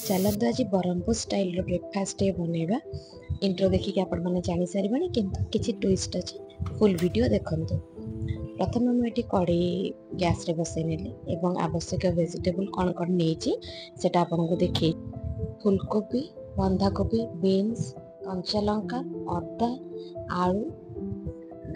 ଚାଲନ୍ତୁ, ଆଜି ବ୍ରହ୍ମପୁର ଷ୍ଟାଇଲର ବ୍ରେକଫାଷ୍ଟ ଟିକେ ବନେଇବା। ଇଣ୍ଟ୍ରୋ ଦେଖିକି ଆପଣମାନେ ଜାଣିସାରିବେଣି, କିନ୍ତୁ କିଛି ଟୁଇଷ୍ଟ ଅଛି। ଫୁଲ୍ ଭିଡ଼ିଓ ଦେଖନ୍ତୁ। ପ୍ରଥମେ ମୁଁ ଏଠି କଢ଼େଇ ଗ୍ୟାସରେ ବସେଇ ନେଲି ଏବଂ ଆବଶ୍ୟକ ଭେଜିଟେବୁଲ୍ କ'ଣ କ'ଣ ନେଇଛି, ସେଟା ଆପଣଙ୍କୁ ଦେଖେଇ। ଫୁଲକୋବି, ବନ୍ଧାକୋବି, ବିନ୍ସ, କଞ୍ଚା ଲଙ୍କା, ଅଦା, ଆଳୁ,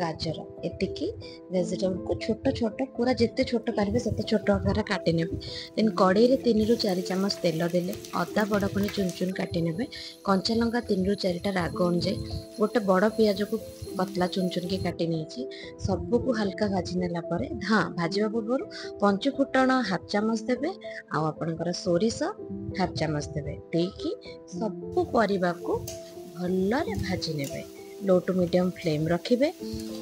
ଗାଜର, ଏତିକି ଭେଜିଟେବୁଲକୁ ଛୋଟ ଛୋଟ, ପୁରା ଯେତେ ଛୋଟ ପାରିବେ ସେତେ ଛୋଟ ଆକାରରେ କାଟି ନେବେ। ଦେନ୍ କଢ଼େଇରେ 3ରୁ 4 ଚାମଚ ତେଲ ଦେଲେ, ଅଦା ବଡ଼ ଖଣ୍ଡେ ଚୁନ ଚୁନ କାଟି ନେବେ, କଞ୍ଚା ଲଙ୍କା 3ରୁ 4ଟା ରାଗ ଅନୁଯାୟୀ, ଗୋଟେ ବଡ଼ ପିଆଜକୁ ପତଲା ଚୁନ ଚୁନକି କାଟି ନେଇଛି। ସବୁକୁ ହାଲକା ଭାଜି ନେଲା ପରେ, ହଁ, ଭାଜିବା ପୂର୍ବରୁ ପଞ୍ଚୁ ଫୁଟଣ ହାଫ୍ ଚାମଚ ଦେବେ ଆଉ ଆପଣଙ୍କର ସୋରିଷ ହାଫ୍ ଚାମଚ ଦେବେ। ଦେଇକି ସବୁ ପରିବାକୁ ଭଲରେ ଭାଜି ନେବେ। ଲୋ ଟୁ ମିଡ଼ିୟମ୍ ଫ୍ଲେମ୍ ରଖିବେ,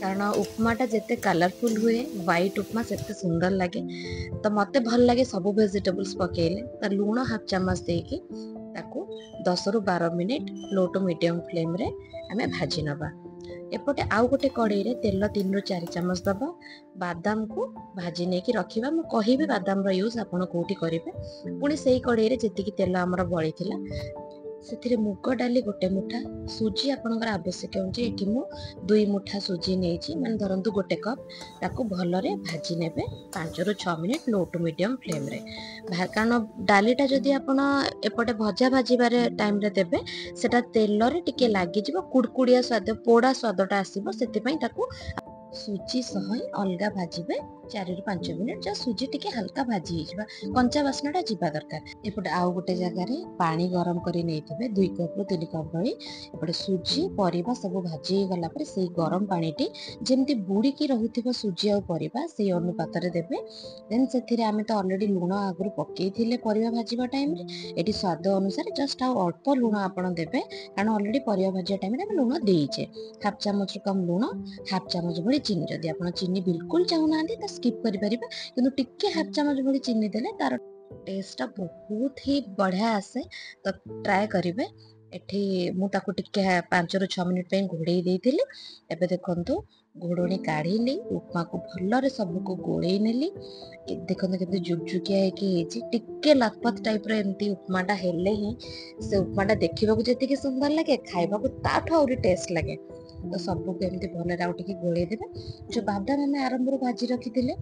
କାରଣ ଉପମାଟା ଯେତେ କଲରଫୁଲ୍ ହୁଏ, ହ୍ୱାଇଟ୍ ଉପମା ସେତେ ସୁନ୍ଦର ଲାଗେ। ତ ମୋତେ ଭଲ ଲାଗେ ସବୁ ଭେଜିଟେବୁଲ୍ସ ପକେଇଲେ। ତ ଲୁଣ ହାଫ୍ ଚାମଚ ଦେଇକି ତାକୁ 10ରୁ 12 ମିନିଟ୍ ଲୋ ଟୁ ମିଡ଼ିୟମ୍ ଫ୍ଲେମ୍ରେ ଆମେ ଭାଜି ନେବା। ଏପଟେ ଆଉ ଗୋଟେ କଢ଼େଇରେ ତେଲ 3ରୁ 4 ଚାମଚ ଦେବା, ବାଦାମକୁ ଭାଜି ନେଇକି ରଖିବା। ମୁଁ କହିବି ବାଦାମର ୟୁଜ୍ ଆପଣ କେଉଁଠି କରିବେ। ପୁଣି ସେଇ କଢ଼େଇରେ ଯେତିକି ତେଲ ଆମର ବଳିଥିଲା, ସେଥିରେ ମୁଗ ଡାଲି ଗୋଟେ ମୁଠା, ସୁଜି ଆପଣଙ୍କର ଆବଶ୍ୟକ ଅନୁଯାୟୀ। ଏଠି ମୁଁ 2 ମୁଠା ସୁଜି ନେଇଛି, ମାନେ ଧରନ୍ତୁ ଗୋଟେ କପ୍। ତାକୁ ଭଲରେ ଭାଜି ନେବେ 5ରୁ 6 ମିନିଟ୍ ଲୋ ଟୁ ମିଡ଼ିୟମ୍ ଫ୍ଲେମ୍ରେ, କାରଣ ଡାଲିଟା ଯଦି ଆପଣ ଏପଟେ ଭଜା ଭାଜିବାରେ ଟାଇମ୍ରେ ଦେବେ, ସେଟା ତେଲରେ ଟିକେ ଲାଗିଯିବ, କୁଡ଼କୁଡ଼ିଆ ସ୍ୱାଦ, ପୋଡ଼ା ସ୍ୱାଦଟା ଆସିବ। ସେଥିପାଇଁ ତାକୁ ସୁଜି ସହ ହିଁ ଅଲଗା ଭାଜିବେ 4ରୁ 5 ମିନିଟ୍, ଯାହା ସୁଜି ଟିକେ ହାଲକା ଭାଜି ହେଇଯିବା, କଞ୍ଚା ବାସ୍ନାଟା ଯିବା ଦରକାର। ଏପଟେ ଆଉ ଗୋଟେ ଜାଗାରେ ପାଣି ଗରମ କରି ନେଇଥିବେ 2 କପ୍ରୁ 3 କପ୍ ଭଳି। ଏପଟେ ସୁଜି ପରିବା ସବୁ ଭାଜି ହେଇଗଲା ପରେ ସେଇ ଗରମ ପାଣିଟି ଯେମିତି ବୁଡ଼ିକି ରହୁଥିବ ସୁଜି ଆଉ ପରିବା, ସେଇ ଅନୁପାତରେ ଦେବେ। ଦେନ୍ ସେଥିରେ ଆମେ ତ ଅଲରେଡ଼ି ଲୁଣ ଆଗରୁ ପକେଇଥିଲେ ପରିବା ଭାଜିବା ଟାଇମ୍ରେ। ଏଠି ସ୍ୱାଦ ଅନୁସାରେ ଜଷ୍ଟ ଆଉ ଅଳ୍ପ ଲୁଣ ଆପଣ ଦେବେ, କାରଣ ଅଲରେଡ଼ି ପରିବା ଭାଜିବା ଟାଇମ୍ରେ ଆମେ ଲୁଣ ଦେଇଛେ। ହାଫ୍ ଚାମଚରୁ କମ୍ ଲୁଣ, ହାଫ୍ ଚାମଚ ଭଳି ଚିନି। ଯଦି ଆପଣ ଚିନି ବିଲକୁଲ ଚାହୁଁନାହାନ୍ତି ତ ସ୍କିପ୍ କରିପାରିବେ, କିନ୍ତୁ ଟିକେ ହାଫ୍ ଚାମଚ ଭଳି ଚିନି ଦେଲେ ତାର ଟେଷ୍ଟଟା ବହୁତ ହି ବଢ଼ିଆ ଆସେ। ତ ଟ୍ରାଏ କରିବେ। ଏଠି ମୁଁ ତାକୁ ଟିକେ 5ରୁ 6 ମିନିଟ୍ ପାଇଁ ଘୋଡ଼େଇ ଦେଇଥିଲି। ଏବେ ଦେଖନ୍ତୁ, ଘୋଡ଼ଣୀ କାଢ଼ିଲି, ଉପମାକୁ ଭଲରେ ସବୁକୁ ଗୋଳେଇ ନେଲି। ଦେଖନ୍ତୁ କେମିତି ଜୁକଜୁକିଆ ହେଇକି ହେଇଛି। ଟିକେ ଲଥପଥ ଟାଇପ୍ର ଏମିତି ଉପମାଟା ହେଲେ ହିଁ ସେ ଉପମାଟା ଦେଖିବାକୁ ଯେତିକି ସୁନ୍ଦର ଲାଗେ, ଖାଇବାକୁ ତାଠୁ ଆହୁରି ଟେଷ୍ଟ ଲାଗେ। ତ ସବୁକୁ ଏମିତି ଭଲରେ ଆଉ ଟିକେ ଗୋଳେଇ ଦେବେ। ଯୋଉ ବାଦାମ ଆମେ ଆରମ୍ଭରୁ ଭାଜି ରଖିଥିଲେ,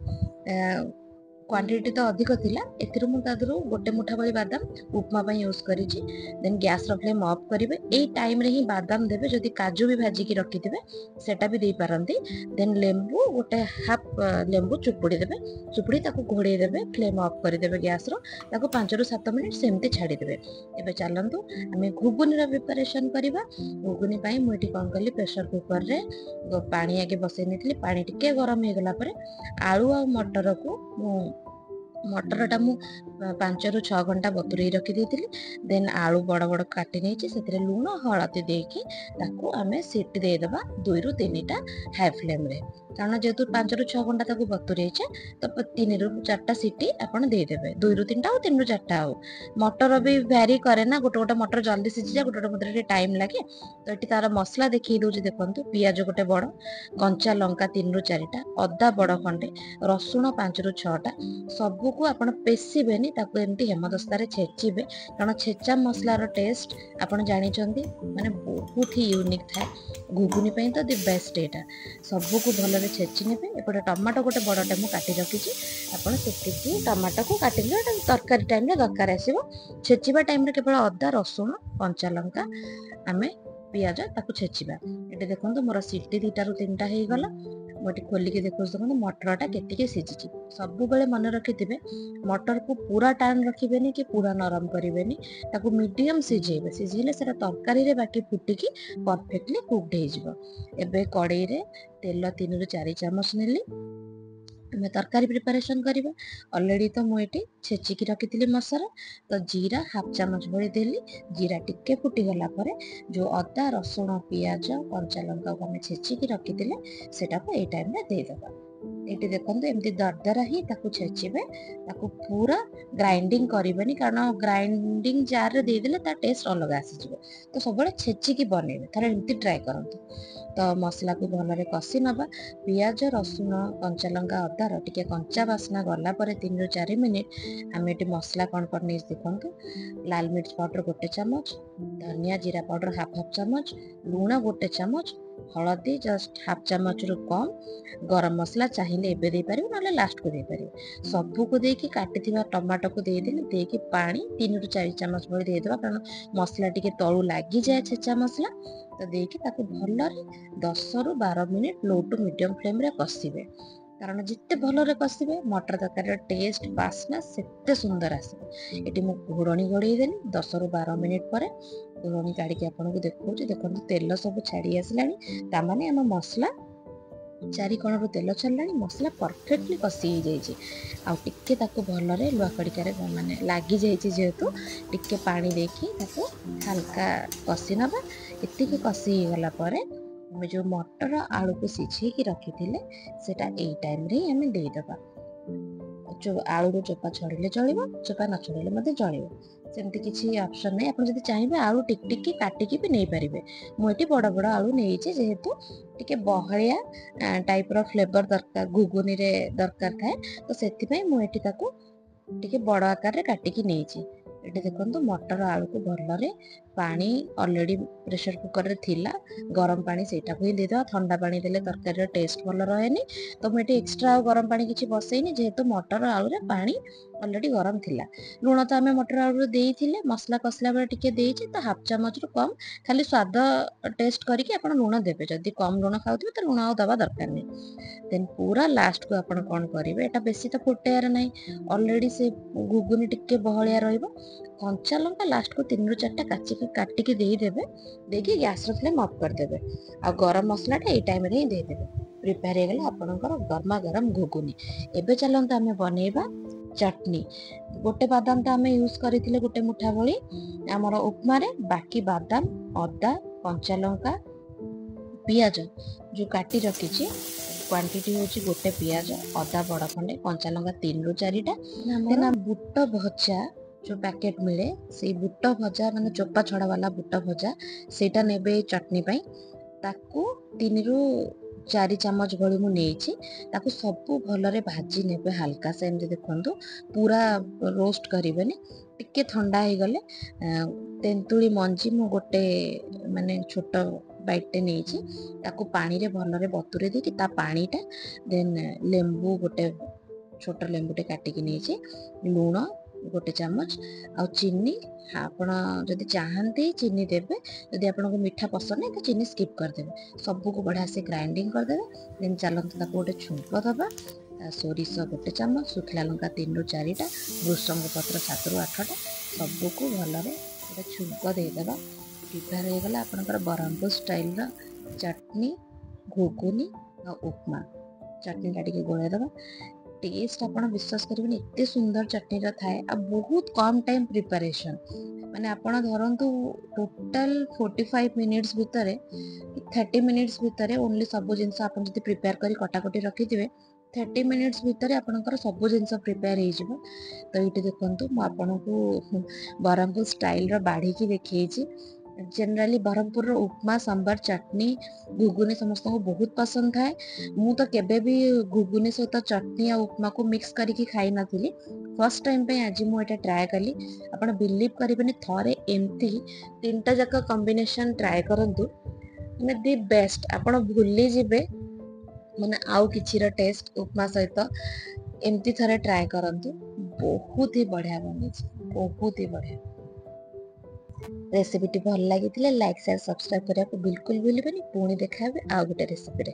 କ୍ୱାଣ୍ଟିଟି ତ ଅଧିକ ଥିଲା, ଏଥିରୁ ମୁଁ ତା ଦେହରୁ ଗୋଟେ ମୁଠା ଭଳି ବାଦାମ ଉପମା ପାଇଁ ୟୁଜ୍ କରିଛି। ଦେନ୍ ଗ୍ୟାସ୍ର ଫ୍ଲେମ୍ ଅଫ୍ କରିବେ। ଏଇ ଟାଇମ୍ରେ ହିଁ ବାଦାମ ଦେବେ। ଯଦି କାଜୁ ବି ଭାଜିକି ରଖିଥିବେ, ସେଟା ବି ଦେଇପାରନ୍ତି। ଦେନ୍ ଲେମ୍ବୁ ଗୋଟେ ହାଫ୍ ଲେମ୍ବୁ ଚୁପୁଡ଼ି ଦେବେ। ଚୁପୁଡ଼ି ତାକୁ ଘୋଡ଼େଇ ଦେବେ, ଫ୍ଲେମ୍ ଅଫ୍ କରିଦେବେ ଗ୍ୟାସ୍ର। ତାକୁ 5ରୁ 7 ମିନିଟ୍ ସେମିତି ଛାଡ଼ିଦେବେ। ଏବେ ଚାଲନ୍ତୁ ଆମେ ଘୁଗୁନିର ପ୍ରିପାରେସନ୍ କରିବା। ଘୁଗୁନି ପାଇଁ ମୁଁ ଏଠି କ'ଣ କଲି, ପ୍ରେସର କୁକରରେ ପାଣି ଆଗେ ବସେଇ ନେଇଥିଲି। ପାଣି ଟିକେ ଗରମ ହେଇଗଲା ପରେ ଆଳୁ ଆଉ ମଟରକୁ, ମୁଁ ମଟରଟା ମୁଁ 5ରୁ 6 ଘଣ୍ଟା ବତୁରେଇ ରଖିଦେଇଥିଲି। ଦେନ୍ ଆଳୁ ବଡ଼ ବଡ଼ କାଟି ନେଇଛି। ସେଥିରେ ଲୁଣ ହଳଦୀ ଦେଇକି ତାକୁ ଆମେ ସିଟି ଦେଇଦେବା 2ରୁ 3ଟା ହାଇ ଫ୍ଲେମ୍ରେ, କାରଣ ଯେହେତୁ 5ରୁ 6 ଘଣ୍ଟା ତାକୁ ବତୁରେଇଛେ, ତ 3ରୁ 4ଟା ସିଟି ଆପଣ ଦେଇଦେବେ, 2ରୁ 3ଟା ହଉ, 3ରୁ 4ଟା ହଉ। ମଟର ବି ଭ୍ୟାରି କରେ ନା, ଗୋଟେ ଗୋଟେ ମଟର ଜଲ୍ଦି ସିଝିଯାଏ, ଗୋଟେ ଗୋଟେ ମଟର ଟିକେ ଟାଇମ୍ ଲାଗେ। ତ ଏଠି ତାର ମସଲା ଦେଖେଇ ଦଉଛି। ଦେଖନ୍ତୁ, ପିଆଜ ଗୋଟେ ବଡ଼, କଞ୍ଚା ଲଙ୍କା 3ରୁ 4ଟା, ଅଦା ବଡ଼ ଖଣ୍ଡେ, ରସୁଣ 5ରୁ 6ଟା। ସବୁକୁ ଆପଣ ପେଶିବେନି, ତାକୁ ଏମିତି ହେମଦସ୍ତାରେ ଛେଚିବେ, କାରଣ ଛେଚା ମସଲାର ଟେଷ୍ଟ ଆପଣ ଜାଣିଛନ୍ତି, ମାନେ ବହୁତ ହି ୟୁନିକ୍ ଥାଏ। ଘୁଗୁନି ପାଇଁ ତ the best ଏଇଟା। ସବୁକୁ ଭଲରେ ଛେଚି ନେବେ। ଏପଟେ ଟମାଟୋ ଗୋଟେ ବଡ଼ଟା ମୁଁ କାଟି ରଖିଛି। ଆପଣ ସେତିକି ଟମାଟୋକୁ କାଟିଲେ ଏଟା ତରକାରୀ ଟାଇମ୍ରେ ଦରକାର ଆସିବ। ଛେଚିବା ଟାଇମ୍ରେ କେବଳ ଅଦା, ରସୁଣ, କଞ୍ଚା ଲଙ୍କା, ଆମେ ପିଆଜ ତାକୁ ଛେଚିବା। ଏଠି ଦେଖନ୍ତୁ, ମୋର ସିଟି 2ଟାରୁ 3ଟା ହେଇଗଲା। ମୁଁ ଏଠି ଖୋଲିକି ଦେଖୁଛି, ଦେଖନ୍ତୁ ମଟରଟା କେତିକି ସିଝିଛି। ସବୁବେଳେ ମନେ ରଖିଥିବେ, ମଟରକୁ ପୁରା ଟାଣ ରଖିବେନି କି ପୁରା ନରମ କରିବେନି, ତାକୁ ମିଡ଼ିୟମ୍ ସିଝେଇବେ। ସିଝେଇଲେ ସେଟା ତରକାରୀରେ ବାକି ଫୁଟିକି ପରଫେକ୍ଟଲି କୁକ୍ଡ ହେଇଯିବ। ଏବେ କଡ଼େଇରେ ତେଲ 3ରୁ 4 ଚାମଚ ନେଲି। ଆମେ ତରକାରୀ ପ୍ରିପାରେସନ୍ କରିବା। ଅଲରେଡ଼ି ତ ମୁଁ ଏଠି ଛେଚିକି ରଖିଥିଲି ମସଲା, ତ ଜିରା ହାଫ୍ ଚାମଚ ଭଳି ଦେଲି। ଜିରା ଟିକେ ଫୁଟିଗଲା ପରେ ଯେଉଁ ଅଦା, ରସୁଣ, ପିଆଜ, କଞ୍ଚା ଲଙ୍କାକୁ ଆମେ ଛେଚିକି ରଖିଥିଲେ, ସେଟାକୁ ଏଇ ଟାଇମ୍ରେ ଦେଇଦେବା। ଏଇଠି ଦେଖନ୍ତୁ, ଏମିତି ଦରଦରା ହିଁ ତାକୁ ଛେଚିବେ। ତାକୁ ପୁରା ଗ୍ରାଇଣ୍ଡିଙ୍ଗ କରିବେନି, କାରଣ ଗ୍ରାଇଣ୍ଡିଙ୍ଗ ଜାରରେ ଦେଇଦେଲେ ତା ଟେଷ୍ଟ ଅଲଗା ଆସିଯିବ। ତ ସବୁବେଳେ ଛେଚିକି ବନେଇବେ, ଥରେ ଏମିତି ଟ୍ରାଏ କରନ୍ତୁ। ତ ମସଲାକୁ ଭଲରେ କଷି ନେବା। ପିଆଜ, ରସୁଣ, କଞ୍ଚାଲଙ୍କା, ଅଦାର ଟିକେ କଞ୍ଚା ବାସ୍ନା ଗଲା ପରେ 3ରୁ 4 ମିନିଟ୍ ଆମେ ଏଠି ମସଲା କ'ଣ କ'ଣ ନେଇଛି ଦେଖନ୍ତୁ। ଲାଲ ମିର୍ଚ ପାଉଡ଼ର 1 ଚାମଚ, ଧନିଆ ଜିରା ପାଉଡ଼ର ହାଫ୍ ହାଫ୍ ଚାମଚ, ଲୁଣ 1 ଚାମଚ, ହଳଦୀ ଜଷ୍ଟ ହାଫ୍ ଚାମଚରୁ କମ୍, ଗରମ ମସଲା ଚାହିଁଲେ ଏବେ ଦେଇପାରିବେ, ନହେଲେ ଲାଷ୍ଟକୁ ଦେଇପାରିବେ। ସବୁକୁ ଦେଇକି କାଟିଥିବା ଟମାଟୋକୁ ଦେଇଦେଲି। ଦେଇକି ପାଣି 3ରୁ 4 ଚାମଚ ଭଳି ଦେଇଦେବା, କାରଣ ମସଲା ଟିକେ ତଳୁ ଲାଗିଯାଏ ଛେଚା ମସଲା। ତ ଦେଇକି ତାକୁ ଭଲରେ 10ରୁ 12 ମିନିଟ୍ ଲୋ ଟୁ ମିଡ଼ିୟମ୍ ଫ୍ଲେମ୍ରେ କଷିବେ, କାରଣ ଯେତେ ଭଲରେ କଷିବେ, ମଟର ତରକାରୀର ଟେଷ୍ଟ, ବାସ୍ନା ସେତେ ସୁନ୍ଦର ଆସିବ। ଏଠି ମୁଁ ଘୋଡ଼ଣୀ ଘୋଡ଼େଇ ଦେଲି। 10ରୁ 12 ମିନିଟ୍ ପରେ ଘୋଡ଼ଣୀ କାଢ଼ିକି ଆପଣଙ୍କୁ ଦେଖାଉଛି। ଦେଖନ୍ତୁ, ତେଲ ସବୁ ଛାଡ଼ି ଆସିଲାଣି। ତାମାନେ ଆମ ମସଲା ଚାରି କଣରୁ ତେଲ ଛାଡ଼ିଲାଣି, ମସଲା ପରଫେକ୍ଟଲି କଷି ହେଇଯାଇଛି। ଆଉ ଟିକେ ତାକୁ ଭଲରେ ଲୁହା କଡ଼ିକାରେ ମାନେ ଲାଗିଯାଇଛି ଯେହେତୁ, ଟିକେ ପାଣି ଦେଇକି ତାକୁ ହାଲକା କଷି ନେବା। ଏତିକି କଷି ହେଇଗଲା ପରେ ଆମେ ଯେଉଁ ମଟର ଆଳୁକୁ ସିଝେଇକି ରଖିଥିଲେ, ସେଇଟା ଏଇ ଟାଇମ୍ରେ ହିଁ ଆମେ ଦେଇଦେବା। ଆଳୁରୁ ଚୋପା ଛଡ଼ିଲେ ଚଳିବ, ଚୋପା ନ ଛଡ଼ିଲେ ମଧ୍ୟ ଚଳିବ, ସେମିତି କିଛି ଅପସନ୍ ନାହିଁ। ଆପଣ ଯଦି ଚାହିଁବେ, ଆଳୁ ଟିକ ଟିକି କାଟିକି ବି ନେଇପାରିବେ। ମୁଁ ଏଠି ବଡ଼ ବଡ଼ ଆଳୁ ନେଇଛି, ଯେହେତୁ ଟିକେ ବହଳିଆ ଟାଇପ୍ର ଫ୍ଲେଭର ଦରକାର, ଘୁଗୁନିରେ ଦରକାର ଥାଏ, ତ ସେଥିପାଇଁ ମୁଁ ଏଠି ତାକୁ ଟିକେ ବଡ଼ ଆକାରରେ କାଟିକି ନେଇଛି। ଏଠି ଦେଖନ୍ତୁ, ମଟର ଆଳୁକୁ ଭଲରେ, ପାଣି ଅଲରେଡ଼ି ପ୍ରେସର କୁକରରେ ଥିଲା ଗରମ ପାଣି, ସେଇଟାକୁ ହିଁ ଦେଇଦେବା। ଥଣ୍ଡା ପାଣି ଦେଲେ ତରକାରୀର ଟେଷ୍ଟ ଭଲ ରହେନି। ତ ମୁଁ ଏଠି ଏକ୍ସଟ୍ରା ଆଉ ଗରମ ପାଣି କିଛି ବସେଇନି, ଯେହେତୁ ମଟର ଆଳୁରେ ପାଣି ଅଲରେଡ଼ି ଗରମ ଥିଲା। ଲୁଣ ତ ଆମେ ମଟର ଆଳୁରେ ଦେଇଥିଲେ, ମସଲା କଷିଲା ବେଳେ ଟିକେ ଦେଇଛି, ତ ହାଫ୍ ଚାମଚରୁ କମ୍ ଖାଲି ସ୍ୱାଦ ଟେଷ୍ଟ କରିକି ଆପଣ ଲୁଣ ଦେବେ। ଯଦି କମ୍ ଲୁଣ ଖାଉଥିବେ, ତ ଲୁଣ ଆଉ ଦେବା ଦରକାର ନାହିଁ। ଦେନ୍ ପୁରା ଲାଷ୍ଟକୁ ଆପଣ କ'ଣ କରିବେ, ଏଇଟା ବେଶୀ ତ ଫୁଟେଇବାର ନାହିଁ, ଅଲରେଡ଼ି ସେ ଘୁଗୁନି ଟିକେ ବହଳିଆ ରହିବ। କଞ୍ଚା ଲଙ୍କା ଲାଷ୍ଟକୁ 3ରୁ 4ଟା କାଚିକି କାଟିକି ଦେଇଦେବେ। ଦେଇକି ଗ୍ୟାସର ଫ୍ଲେମ୍ ଅଫ୍ କରିଦେବେ ଆଉ ଗରମ ମସଲାଟା ଏଇ ଟାଇମ୍ରେ ହିଁ ଦେଇଦେବେ। ପ୍ରିପେୟାର ହେଇଗଲା ଆପଣଙ୍କର ଗରମା ଗରମ ଘୁଗୁନି। ଏବେ ଚାଲନ୍ତୁ ଆମେ ବନେଇବା ଚଟନି। ଗୋଟେ ବାଦାମ ତ ଆମେ ୟୁଜ୍ କରିଥିଲେ ଗୋଟେ ମୁଠା ଭଳି ଆମର ଉପମାରେ। ବାକି ବାଦାମ, ଅଦା, କଞ୍ଚା ଲଙ୍କା, ପିଆଜ ଯେଉଁ କାଟି ରଖିଛି, କ୍ୱାଣ୍ଟିଟି ହେଉଛି ଗୋଟେ ପିଆଜ, ଅଦା ବଡ଼ ଖଣ୍ଡେ, କଞ୍ଚା ଲଙ୍କା 3ରୁ 4ଟା। ଦେନ୍ ବୁଟ ଭଜା ଯେଉଁ ପ୍ୟାକେଟ୍ ମିଳେ, ସେଇ ବୁଟ ଭଜା, ମାନେ ଚୋପା ଛଡ଼ା ବାଲା ବୁଟ ଭଜା, ସେଇଟା ନେବେ ଚଟନି ପାଇଁ। ତାକୁ 3ରୁ 4 ଚାମଚ ଭଳି ମୁଁ ନେଇଛି। ତାକୁ ସବୁ ଭଲରେ ଭାଜି ନେବେ ହାଲକା ସେ ଏମିତି। ଦେଖନ୍ତୁ, ପୁରା ରୋଷ୍ଟ କରିବେନି, ଟିକେ ଥଣ୍ଡା ହେଇଗଲେ। ତେନ୍ତୁଳି ମଞ୍ଜି ମୁଁ ଗୋଟେ ମାନେ ଛୋଟ ବାଇଟ୍ଟେ ନେଇଛି। ତାକୁ ପାଣିରେ ଭଲରେ ବତୁରେଇ ଦେଇକି ତା ପାଣିଟା, ଦେନ୍ ଲେମ୍ବୁ ଗୋଟେ ଛୋଟ ଲେମ୍ବୁଟେ କାଟିକି ନେଇଛି, ଲୁଣ 1 ଚାମଚ ଆଉ ଚିନି। ଆପଣ ଯଦି ଚାହାନ୍ତି ଚିନି ଦେବେ, ଯଦି ଆପଣଙ୍କୁ ମିଠା ପସନ୍ଦ ନାହିଁ ତ ଚିନି ସ୍କିପ୍ କରିଦେବେ। ସବୁକୁ ବଢ଼ିଆ ସେ ଗ୍ରାଇଣ୍ଡିଙ୍ଗ କରିଦେବେ। ଦେନ୍ ଚାଲନ୍ତୁ ତାକୁ ଗୋଟେ ଛୁଙ୍କ ଦେବା। ସୋରିଷ 1 ଚାମଚ, ଶୁଖିଲା ଲଙ୍କା 3ରୁ 4ଟା, ଭୃସଙ୍ଗ ପତ୍ର 7ରୁ 8ଟା, ସବୁକୁ ଭଲରେ ଗୋଟେ ଛୁଙ୍କ ଦେଇଦେବା। ପ୍ରିପେୟାର ହେଇଗଲା ଆପଣଙ୍କର ବ୍ରହ୍ମପୁର ଷ୍ଟାଇଲର ଚଟନି, ଘୁଗୁନି ଆଉ ଉପମା। ଚଟନିଟା ଟିକେ ଗୋଳେଇ ଦେବା। ଟେଷ୍ଟ ଆପଣ ବିଶ୍ୱାସ କରିବେନି, ଏତେ ସୁନ୍ଦର ଚଟନିର ଥାଏ ଆଉ ବହୁତ କମ୍ ଟାଇମ୍ ପ୍ରିପାରେସନ୍। ମାନେ ଆପଣ ଧରନ୍ତୁ ଟୋଟାଲ 45 ମିନିଟ୍ସ ଭିତରେ, 30 ମିନିଟ୍ସ ଭିତରେ ଓନ୍ଲି ସବୁ ଜିନିଷ ଆପଣ ଯଦି ପ୍ରିପେୟାର କରି କଟାକଟି ରଖିଥିବେ, 30 ମିନିଟ୍ସ ଭିତରେ ଆପଣଙ୍କର ସବୁ ଜିନିଷ ପ୍ରିପେୟାର ହେଇଯିବ। ତ ଏଇଠି ଦେଖନ୍ତୁ, ମୁଁ ଆପଣଙ୍କୁ ବ୍ରହ୍ମପୁର ଷ୍ଟାଇଲର ବାଢ଼ିକି ଦେଖେଇଛି। ଜେନେରାଲି ବ୍ରହ୍ମପୁରର ଉପମା, ସମ୍ବର, ଚଟନି, ଘୁଗୁନି ସମସ୍ତଙ୍କୁ ବହୁତ ପସନ୍ଦ ଥାଏ। ମୁଁ ତ କେବେ ବି ଘୁଗୁନି ସହିତ ଚଟନି ଆଉ ଉପମାକୁ ମିକ୍ସ କରିକି ଖାଇନଥିଲି। ଫର୍ଷ୍ଟ ଟାଇମ୍ ପାଇଁ ଆଜି ମୁଁ ଏଇଟା ଟ୍ରାଏ କଲି। ଆପଣ ବିଲିଭ୍ କରିବେନି, ଥରେ ଏମିତି ତିନିଟା ଯାକ କମ୍ବିନେସନ୍ ଟ୍ରାଏ କରନ୍ତୁ, ମାନେ the best. ଆପଣ ଭୁଲିଯିବେ ମାନେ ଆଉ କିଛିର ଟେଷ୍ଟ। ଉପମା ସହିତ ଏମିତି ଥରେ ଟ୍ରାଏ କରନ୍ତୁ, ବହୁତ ହି ବଢ଼ିଆ ବନିଛି, ବହୁତ ହି ବଢ଼ିଆ। ରେସିପିଟି ଭଲ ଲାଗିଥିଲେ ଲାଇକ୍, ସେୟାର, ସବସ୍କ୍ରାଇବ୍ କରିବାକୁ ବିଲକୁଲ ଭୁଲିବେନି। ପୁଣି ଦେଖା ହେବେ ଆଉ ଗୋଟେ ରେସିପିରେ।